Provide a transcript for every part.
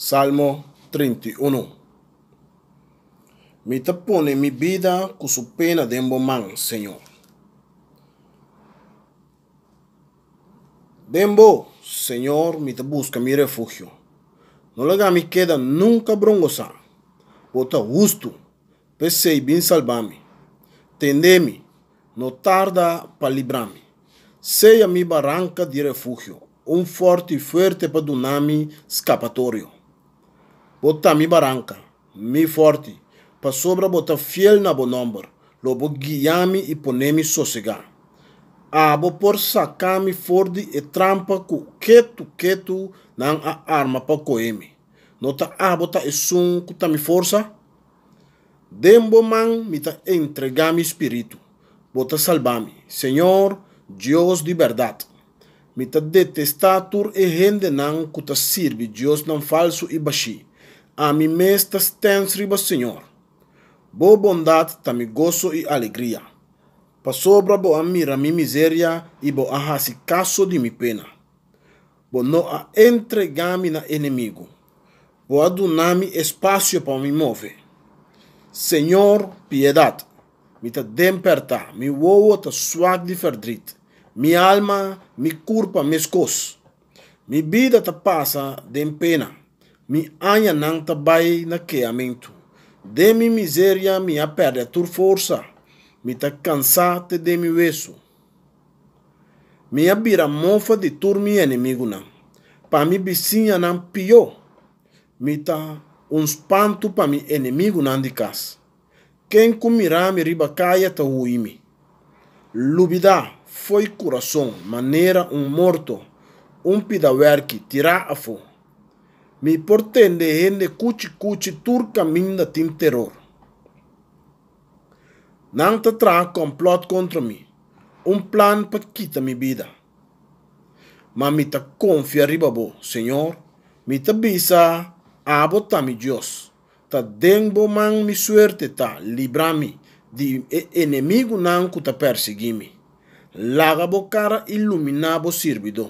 Salmo 31. Mi ta pone mi bida ku su pena den bo man, Señor. Den bo, Señor, mi ta buska mi refugio. No laga mi keda nunka brongosá. Bo ta hustu, p'esei bin salba mi. Tende mi, no tarda pa libra mi. Sea mi baranka di refugio, un fòrti fuerte pa duna mi skapatorio. Bo ta mi baranka, mi fòrti, pasobra bo ta fiel na bo nòmber, lo bo guia mi i pone mi sosegá. Abo por saka mi for di e trampa ku ketu ketu nan a arma pa kohe mi. No ta abo ta esun ku ta mi forsa? Den bo man mi ta entregá mi spiritu. Bo ta salba mi, Señor, Dios di bèrdat. Mi ta detestá tur e hendenan ku ta sirbi diosnan falsu i bashí. Ami mes ta stèns riba Señor. Bo bondat ta mi goso i alegria, pasobra bo a mira mi miseria i bo a hasi kaso di mi pena. Bo no a entregá mi na enemigu, bo a duna mi espasio pa mi move. Señor, piedat! Mi ta den pèrtá, mi wowo ta swak di ferdrit, mi alma, mi kurpa meskos. Mi bida ta pasa den pena, mi añanan ta bai na keamentu. Den mi miseria mi a pèrdè tur forsa, mi ta kansá te den mi wesu. Mi a bira mofa di tur mi enemigunan, pa mi bisiñanan pió. Mi ta un spantu pa mi enemigunan di kas. Ken ku mira mi riba kaya ta hui mi. Lubidá fo'i kurason manera un morto, un pida wèrki tirá afó. Mi por tende hende kuchi kuchi tur kaminda tin teror. Nan ta traha kòmplòt kontra mi, un plan pa kita mi bida. Ma mi ta konfia riba bo, Señor, mi ta bisa, Abo ta mi Dios. Ta den bo man mi suerte ta, libra mi di e enemigunan ku ta persiguí mi. Laga bo kara iluminá bo sirbidó.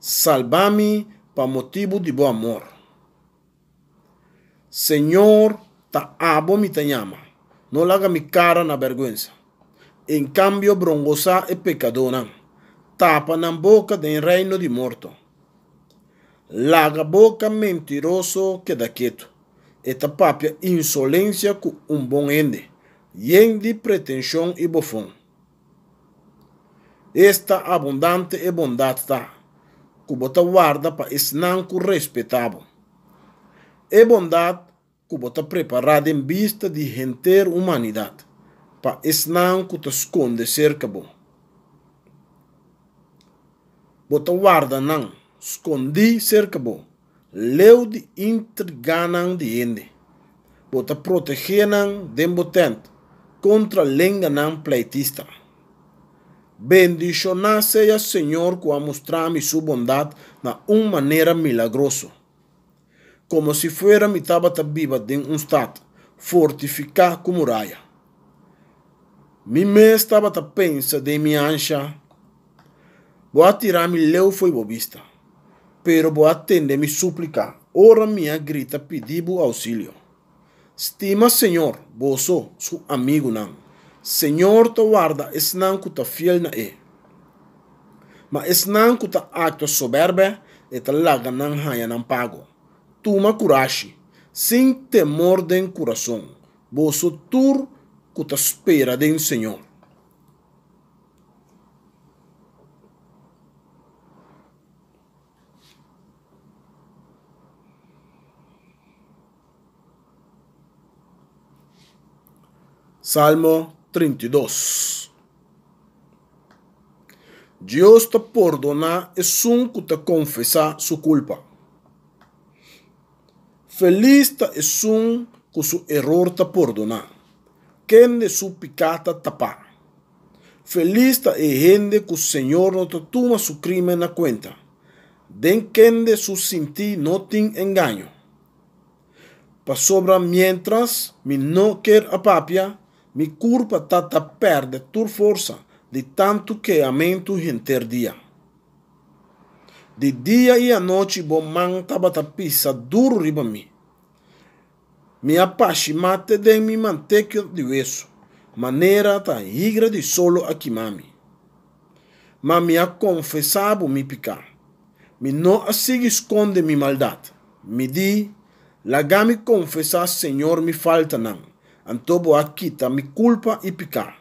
Salba mi pa motibu di bo amor. Señor, ta abo mi ta yama, no laga mi kara na bèrgwensa. En kambio brongosá e pekadónan, tapa nan boka den reino di morto. Laga boka mentiroso keda ketu. E ta papia insolensia ku un bon hende, yen di pretenshon i bofon. Esta abundante e bondat ta, ku bo ta warda pa esnan ku respetá bo! E bondat ku bo ta prepará den bista di henter humanidat, pa esnan ku ta skonde serka bo. Bo ta warda nan skondí serka bo, leu di intriganan di hende. Bo ta protegé nan den bo tènt kontra lenganan pleitista. Bendishoná sea Señor ku a mustra mi su bondat na un manera milagroso. Komo si fuera mi tabata biba den un stat fortifiká ku muraya. Mi mes tabata pensa den mi ansha, Bo a tira mi leu fo'i bo bista, pero bo a tende mi súplika ora mi a grita pidi bo ousilio. Stima Señor, boso, su amigunan. Señor ta warda esnan ku ta fiel na e. Ma esnan ku ta aktua sobèrbè, e ta laga nan haña nan pago. Tuma kurashi, sin temor den kurason, boso tur ku ta spera den Señor. Salmo 32. Dios ta pordoná esun ku ta konfesá su kulpa. Felis ta esun ku su eror ta pordoná, kende su piká ta tapá. Felis ta e hende ku Señor no ta tuma su krímen na kuenta, den kende su sintí no tin engaño. Pasobra miéntras mi no ker a papia, mi kurpa ta ta pèrdè tur forsa di tantu keamentu henter dia. Di dia i anochi bo man tabata pisa duru riba mi. Mi a pashimá te den mi mantekio di wesu, manera ta higra di solo a kima mi. Ma mi a konfesá bo mi piká. Mi no a sigui skonde mi maldat. Mi di, Laga mi konfesá Señor mi faltanan, anto bo a kita mi kulpa i piká.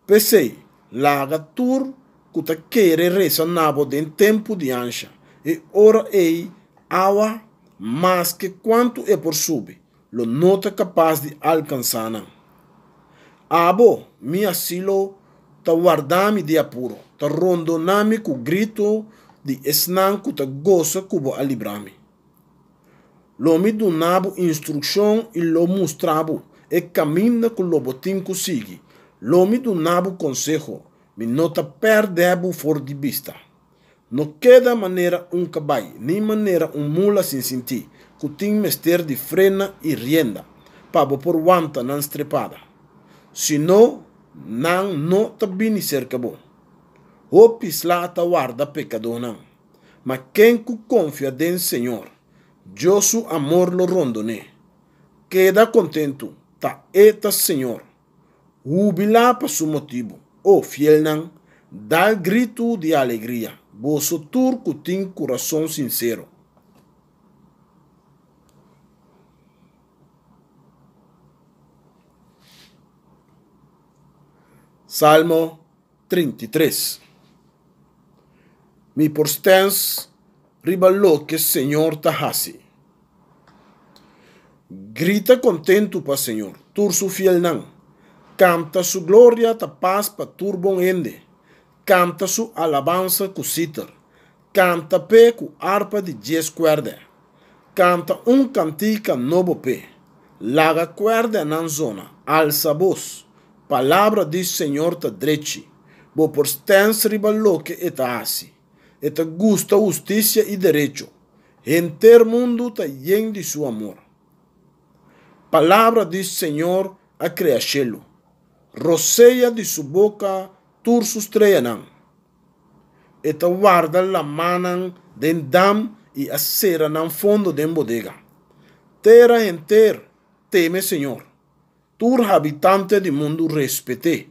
P'esei, laga tur ku ta kere resa na bo den tempu di ansha, e ora ei awa, maske kuantu e por subi, lo no ta kapas di alkansá nan. Abo, mi asilo, ta warda mi di apuro, ta rondoná mi ku gritu di esnan ku ta gosa ku bo a libra mi. Lo mi duna bo instrukshon i lo mustra bo e kaminda ku lo bo tin ku sigui. Lo mi duna bo konseho, mi no ta pèrdè bo for di bista. No keda manera un kabai ni manera un mula sin sintí ku tin mester di frena i rienda pa bo por wanta nan strepada. Si no, nan no ta bini serka bo. Hopi sla ta warda pekadónan. Ma ken ku konfia den Señor, Dios su amor lo rondon'é. Keda kontentu, ta E ta Señor. Hubilá pa su motibu, o fielnan, dal gritu di alegria, boso tur ku tin kurason sinsero. Salmo 33. Mi por stèns riba loke Señor ta hasi. Grita kontentu pa Señor, tur su fielnan. Kanta su gloria ta pas pa tur bon hende. Kanta su alabansa ku siter. Kanta p'e ku arpa di djes kuèrdè. Kanta un kantika nobo p'e. Laga kuèrdènan zona, alsa bos. Palabra di Señor ta drechi. Bo por stèns riba loke e ta hasi. E ta gusta hustisia i derecho. Henter mundu ta yen di su amor. Palabra di Señor a krea shelu. Rosea di su boka tur su streanan. E ta warda lamannan den dam i a sera nan fondo den bodega. Tera henter teme Señor. Tur habitante di mundu respet'é.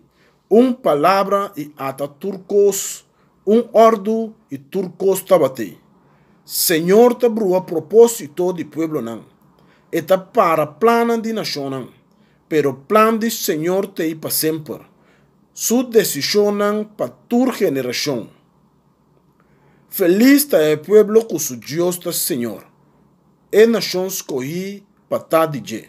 Un palabra i ata tur kos, un òrdu i tur kos tabat'é. Señor ta brua propósito di pueblonan. E ta para plannan di nashonnan. Pero plan di Señor t'ei pa semper, su desishonnan pa tur generashon. Felis ta e pueblo ku su Dios ta Señor, e nashon skohí pa ta di dje.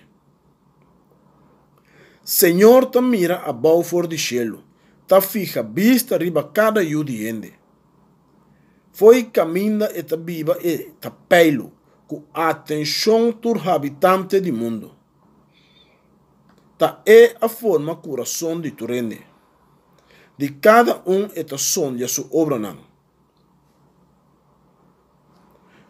Señor ta mira abou for di shelu, ta fiha bista riba kada yu di hende. Fo'i kaminda e ta biba e ta peilu ku atenshon tur habitante di mundu. Ta E a forma kurason di tur hende. Di kada un E ta sondia su obranan.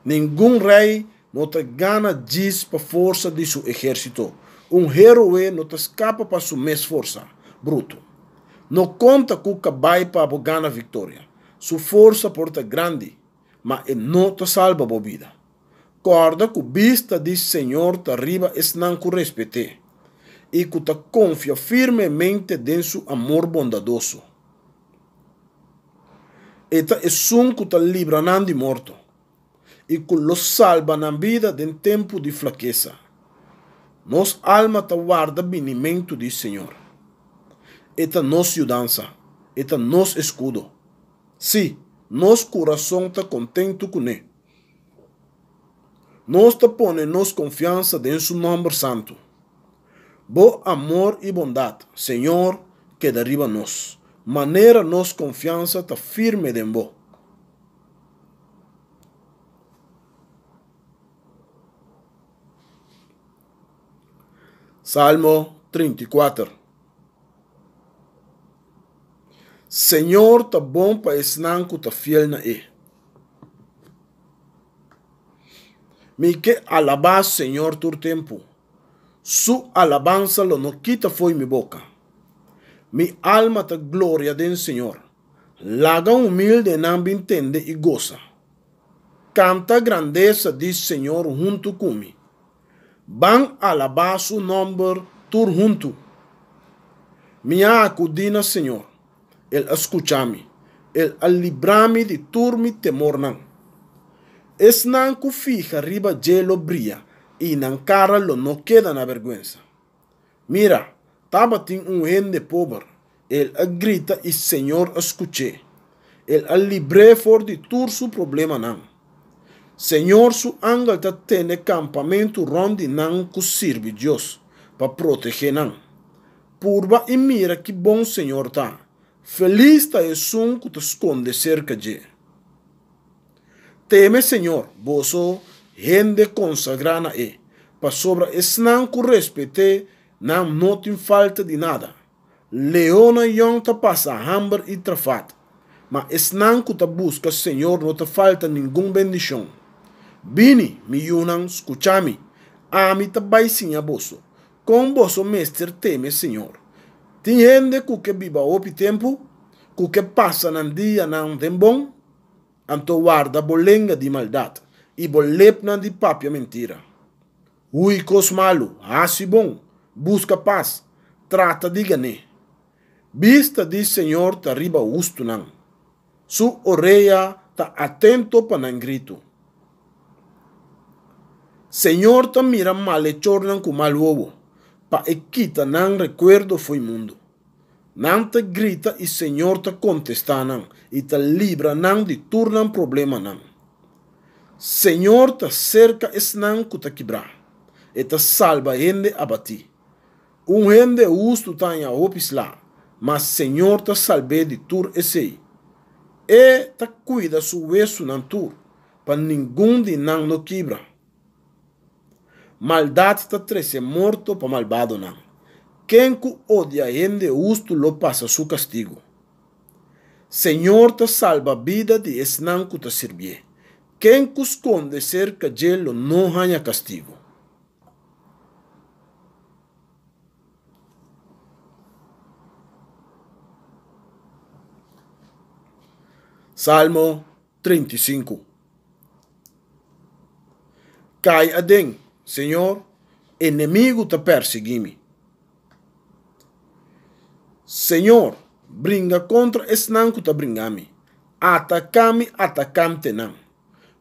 Ningun rei no ta gana djis pa forsa di su ehérsito. Un héroe no ta skapa pa su mes forsa brutu. No konta ku kabai pa bo gana viktoria. Su forsa por ta grandi, ma e no ta salba bo bida. Kòrda ku bista di Señor ta riba esnan ku respet'é i ku ta konfia firmemente den su amor bondadoso. E ta esun ku ta libra nan di morto i ku lo salba nan bida den tempu di flakesa. Nos alma ta warda binimentu di Señor. E ta nos yudansa, e ta nos eskudo. Sí, nos kurason ta kontentu kuné. Nos ta pone nos konfiansa den su nòmber santu. Bo amor i bondat, Señor, keda riba nos, manera nos konfiansa ta firme den bo. Salmo 34. Señor ta bon pa esnan ku ta fiel na e. Mi ke alabá Señor tur tempu. Su alabansa lo no kita fo'i mi boka. Mi alma ta gloria den Señor. Laga humildenan bin tende i gosa. Kanta grandesa di Señor huntu ku mi. Ban alabá su nòmber tur huntu. Mi a akudí na Señor, El a skucha mi, El a libra mi di tur mi temornan. Esnan ku fiha riba dje lo bria i nan kara lo no keda na bèrgwensa. Mira, tabatin un hende pober, el a grita i Señor a skuch'é. El a libr'é for di tur su problemanan. Señor su angel ta tene kampamentu rònt di nan ku sirbi Dios, pa protegé nan. Purba i mira ki bon Señor ta. Felis ta esun ku ta skonde serka dje. Teme Señor, boso hende konsagrá na E, pasobra esnan ku respet'é nan no tin falta di nada. Leonnan yòn ta pasa hamber i trafat, ma esnan ku ta buska Señor no ta falta ningun bendishon. Bini, mi yunan, skucha mi, ami ta bai siña boso kon boso mester teme Señor. Tin hende ku ke biba hopi tempu, ku ke pasa nan dianan den bon? Anto warda bo lenga di maldat i bo lepnan di papia mentira. Hui kos malu, hasi bon, buska pas, trata di gan'é. Bista di Señor ta riba hustunan, su orea ta atento pa nan gritu. Señor ta mira malechornan ku mal wowo, pa e kita nan rekuerdo fo'i mundu. Nan ta grita i Señor ta kontestá nan i ta libra nan di tur nan problemanan. Señor ta serka esnan ku ta kibrá, e ta salba hende abatí. Un hende hustu ta haña hopi sla, ma Señor ta salb'é di tur esei. E ta kuida su wesunan tur, pa ningun di nan no kibra. Maldat ta trese morto pa malbadonan. Ken ku odia hende hustu lo pasa su kastigu. Señor ta salba bida di esnan ku ta sirbié. Ken ku skonde serka dje lo no haña kastigu. Salmo 35. Kai aden, Señor, enemigu ta persiguí mi. Señor, bringa kontra esnan ku ta bringa mi, ataká mi atakantenan.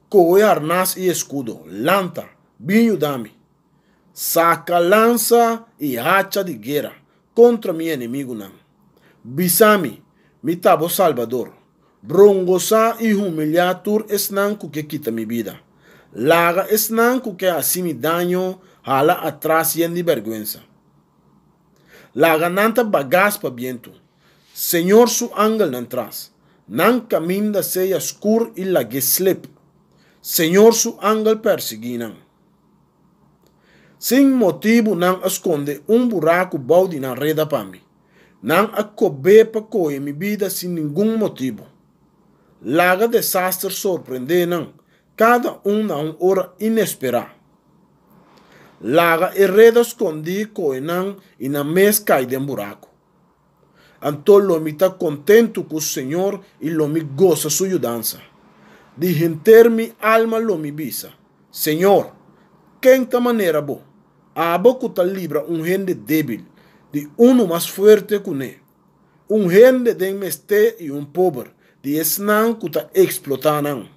Kohe harnas i eskudo, lanta, bin yuda mi. Saka lansa i hacha di guera kontra mi enemigunan. Bisa mi, Mi ta bo Salbador. Brongosá i humiliá tur esnan ku ke kita mi bida. Laga esnan ku ke hasi mi daño hala atras yen di bèrgwensa. Laga nan ta bagas pa bientu. Señor su angelnan tras. Nan kaminda sea skur i lag'é slep. Señor su angel pèrsiguí nan. Sin motibu nan a skonde un buraku bou di nan reda pa mi. Nan a kob'é pa kohe mi bida sin ningun motibu. Laga desaster sorprendé nan, kada un na un ora inesperá. Laga e reda skondí kohe nan i nan mes kai den buraku. Anto lo mi ta kontentu ku Señor i lo mi gosa su yudansa. Di henter mi alma lo mi bisa, Señor, ken ta manera bo? Abo ku ta libra un hende débil di unu mas fuerte kuné, un hende den mesté i un pober di esnan ku ta eksplotá nan.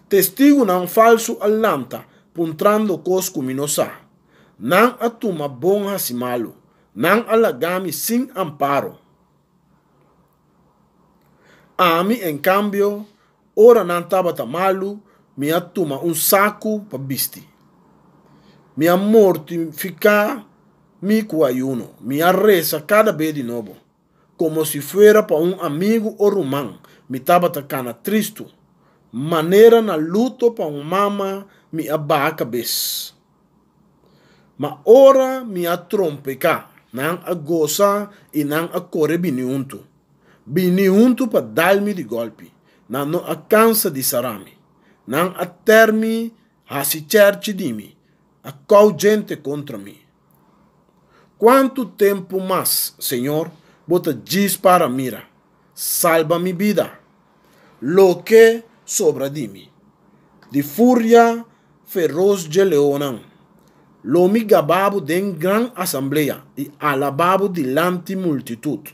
Testigunan falsu a lanta puntrando kos ku mi no sa. Nan a tuma bon hasi malu, nan a laga mi sin amparo. Ami, en kambio, ora nan tabata malu, mi a tuma un saku pa bisti. Mi a mortifiká mi ku ayuno, mi a resa kada be di nobo. Komo si fuera pa un amigu o ruman, mi tabata kana tristu. Manera na luto pa un mama, mi a baha kabes. Ma ora mi a trompeká, nan a gosa i nan a kore bini huntu. Bini huntu pa dal mi di gòlpi. Nan no a kansa di sara mi. Nan a tèr mi, hasi chèrchi di mi, a kou djente kontra mi. Kuantu tempu mas, Señor, bo ta djis para mira? Salba mi bida! Loke sobra di mi. Di furia feros dje leonnan. Lo mi gaba bo den gran asamblea i alabá bo dilanti multitut.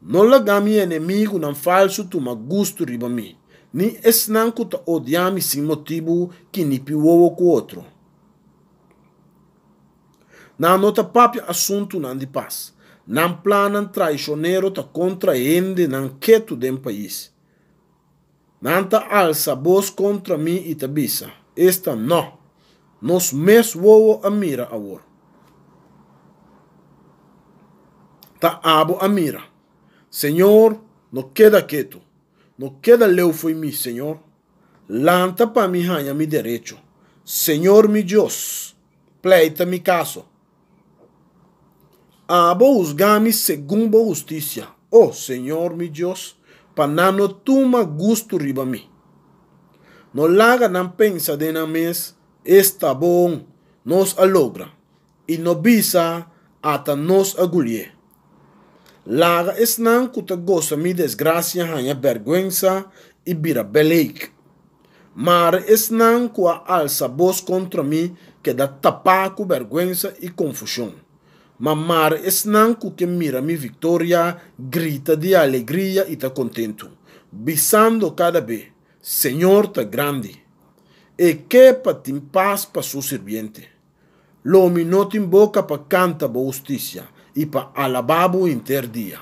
No laga mi enemigunan falsu tuma gustu riba mi, ni esnan ku ta odia mi sin motibu kinipi wowo ku otro. Nan no ta papia asuntunan di pas. Nan plannan traishonero ta kontra hendenan ketu den pais. Nan ta alsa bos kontra mi i ta bisa, Esta nò! Nos mes wowo a mira awor. Ta abo a mira. Señor, no keda ketu. No keda leu fo'i mi, Señor. Lanta pa mi haña mi derecho. Señor mi Dios, pleita mi kaso. Abo husga mi segun bo hustisia, o Señor mi Dios, pa nan no tuma gustu riba mi. No laga nan pensa den nan mes, Esta bon, nos a logra, i no bisa, Ata nos a gulié. Laga esnan ku ta gosa mi desgrasia haña bèrgwensa i bira beleik. Mare esnan ku a alsa bos kontra mi keda tapá ku bèrgwensa i konfushon. Ma mare esnan ku ke mira mi viktoria grita di alegria i ta kontentu, bisando kada be, Señor ta grandi! E ke pa tin pas pa su sirbiente. Lo mi no tin boka pa kanta bo hustisia i pa alabá bo henter dia.